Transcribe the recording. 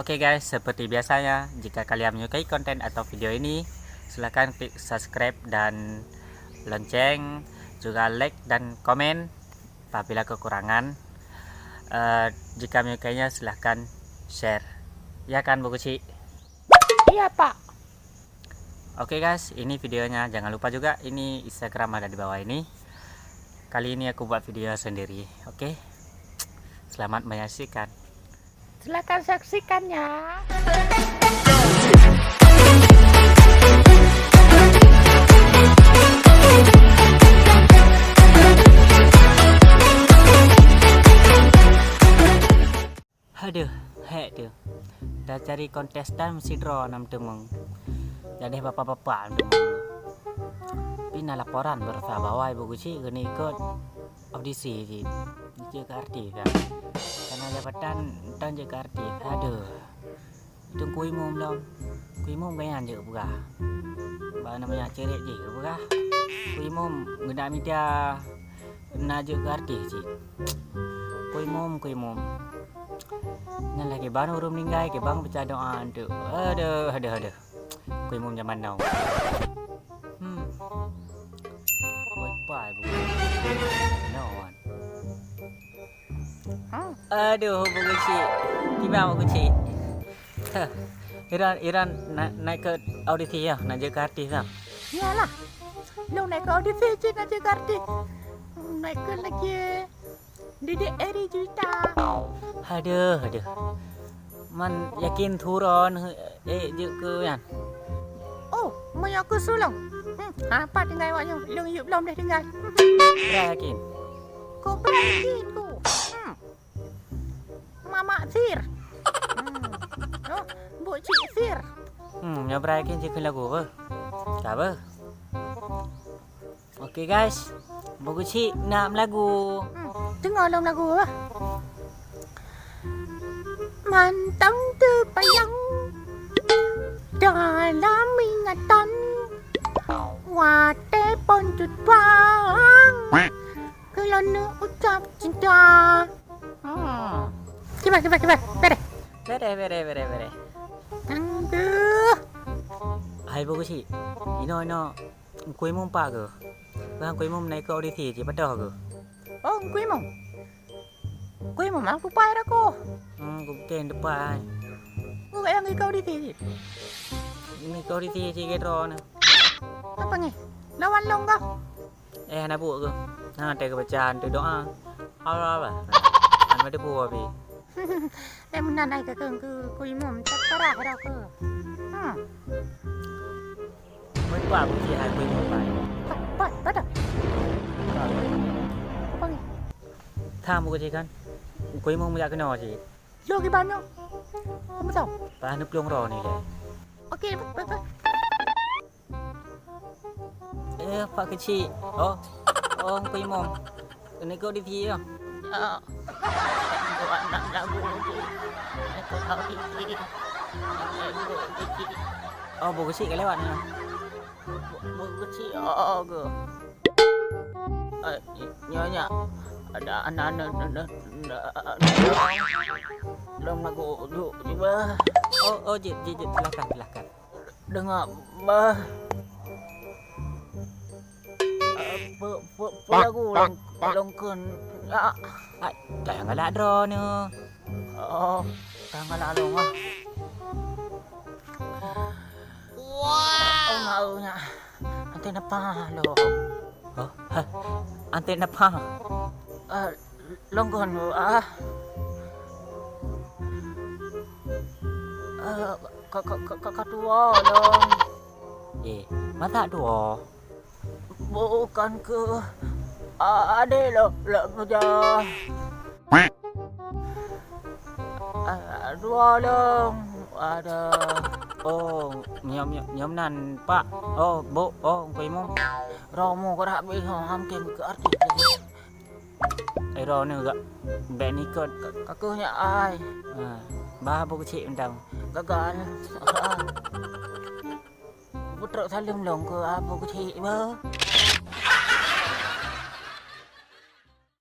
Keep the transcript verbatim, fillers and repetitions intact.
Oke guys, seperti biasanya, jika kalian menyukai konten atau video ini, silahkan klik subscribe dan lonceng, juga like dan komen apabila kekurangan. Eh, jika menyukainya, silahkan share. Ya kan, Bu Kecik? Iya, Pak. Oke guys, ini videonya. Jangan lupa juga, ini Instagram ada di bawah ini. Kali ini aku buat video sendiri. Oke. Selamat menyaksikan. Silakan saksikan ya. Aduh, hek tu. Dah cari kontestan sidroe nam teumong. Jadi bapak-bapak nam teumong. Pina laporan berusaha bawai Bu Kecik keuneuk ikut audisi jih. Jeuet keu artis kan. Karena jabatan tan jeuet keu artis. Aduh. Itu Teungku Imum lom. Teungku Imum kayang jeuet peugah. Ba namanya cerek jih peugah. Teungku Imum geudak mita na jeuet keu artis cit. Teungku Imum, Teungku Imum. Nyan lagèe ban ureueng meuninggai, keu ban baca doa antuk. Aduh, aduh, aduh. Teungku Imum jaman now. Hmm. Wi-Fi bu. No one. Aduh, Bu Kecik. Kiban Bu Kecik. Heh. Iran, Iran na-, naik keu audisi ya, na jeuet keu artis ya. Iyalah. Lôn naik keu audisi cit na jeuet keu artis. Naik keu lagi Didik Eri Juwita. Aduh, aduh. Man yakin turon, eh, jeuet keu nyan. Oh, meunyoe keu sulong. Hmm, apa tinggai awak nyoe? Lôn yub lom deh tinggai. Bra yakin? Kok bra yakin ku? Hmm. Mamak Sir. Hmm. Oh, Bu Cik Sir. Hmm, nyoe bra yakin cit keu lagu apa? Ka apa? Oke guys, Bu Kecik nak meulagu. Hmm, deungoe lom lagu bah. Mantong teupayang dalam ingatan, watèe phôn cut bang, keu lôn neuucap cinta. Hmm. Kiban, kiban, kiban. Bereh. Bereh, bereh, bereh, bereh. Aduh. Hai Bu Kecik, inoe, inoe. Teungku Imum pat keuh? Bah Teungku Imum naik keu audisi cit, padub keuh? Oh, Teungku Imum. Teungku Imum, aku pai dah keuh. Hmm, kupeugah teumpat ai. Ku kayang naik keu audisi cit. Naik keu audisi cit keu droeneuh. Apa ngi? Lawan lôn kah? Eh, hana buet keuh. Hana teuka baca antuk doa. Allah, Allah. Hana meuteupeu api. Eh, meunan ai keu, keu, keu, Teungku Imum, tak parah dah keuh. Hmm. Meupat Bu Kecik hai Teungku Imum pai. Pat, pat, pat dah. Apa ni? Tham Bu Kecik kan. Teungku Imum jak keunoe cit. Lo kiban nyoe. Kamu tahu? Pah neuplueng droe ni lé. Okey, pat, pat, pat. Eh, Pak Kecik. Oh, oh, Teungku Imum. Keuneuk keu audisi ya? Ya. Buat nak lagu lagi. Nak keu audisi. Nak keu audisi. Oh, Bu Kecik ka lewat ni. Bu, Bu Kecik, oh, ke? Eh, nyonya. Ada anak, anak, anak, anak, anak. Lom lagu dulu, cuba. Oh, oh, jeuet, jeuet, jeuet. Silakan, silakan. Deungoe bah. Eh, pe-, pe-, peue lagu lôn, lôn kheun, ya. Ai, jangan galak droeneuh. Oh, jangan galak lôn, ah. Wow. Oh, mau nyak. Anté napa lôn? Oh, hah, anté napa? Eh, Lôn kon, ah. Eh, ka, ka, ka, ka, ka tuwoe lôn. Eh, masa tuwoe? Bukan keuh, ah, adé lôn, lôn meujah. Ah, tuwoe lôn. Aduh. Oh, nyoe, nyoe, nyoe nan, Pak. Oh, Bu, oh, Teungku Imum. Romo keurak bih, oh, ham kem keu artis. Eh, droeneuh gak bèk nikot. Ka, ka keuh nyak ai. Ha, bah Bu Keuchik mantong. Gagal. Peutrok saleuem lôn keu Abu Keuchik beuh.